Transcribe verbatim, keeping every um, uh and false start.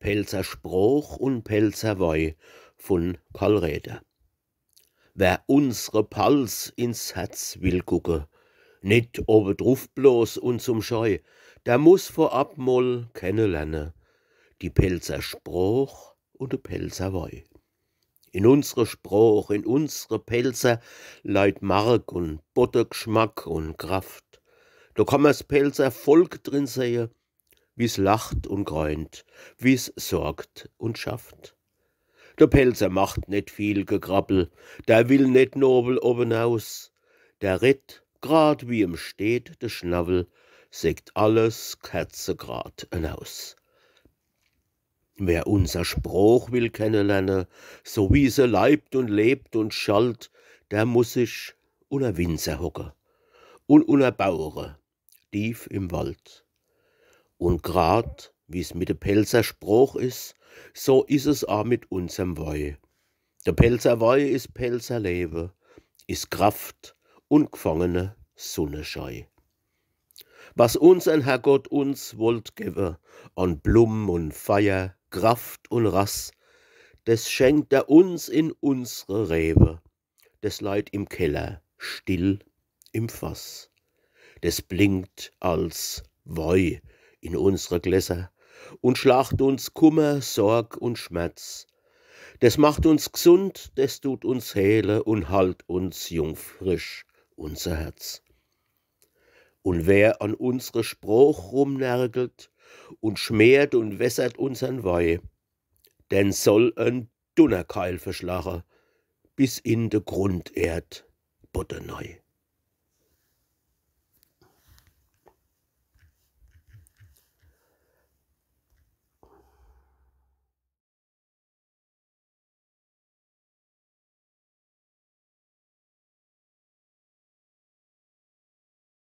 Pälzer Sprooch un Pälzer Wei vun Karl Räder. Wer unsre Palz ins Herz will gucke, net owedruf bloß un zum Schei, der muss vorab mol kennelerne die Pälzer Sprooch un de Pälzer Wei. In unsre Sprooch, in unsre Pälzer leit Mark un Bodde, Gschmack un Kraft. Do kann mer's Pälzer Volk drin sehe, wie's lacht un greint, wie's sorgt un schafft. De Pälzer macht net viel Gekrabbel, der will net nowel obenaus. Der redt, grad wie em steht de Schnawwel, secht alles kerzegrad enaus. Wer unser Sprooch will kennelerne, so wie se leibt un lebt un schallt, der muss sich unner Winzer hocke un unner Bauere tief im Wald. Un grad wie's mit de Pälzer Sprooch is, so is es a mit unserm Wei. De Pälzer Wei is Pälzer Lewe, is Kraft un gfangene Sunneschei. Was uns en Herrgott uns wollt gewe, an Blumm un Feier, Kraft un Rass, des schenkt er uns in unsre Rewe. Des leit im Keller, still im Fass. Des blinkt als Wei in unsre Gläser un schlacht uns Kummer, Sorg un Schmerz. Des macht uns gsund, des tut uns heele un halt uns jung frisch unser Herz. Un wer an unsre Sprooch rumnärgelt un schmäert un wässert unsern Wei, den soll en Dunnerkeil verschlache, bis in de Grunderd Bodde nei.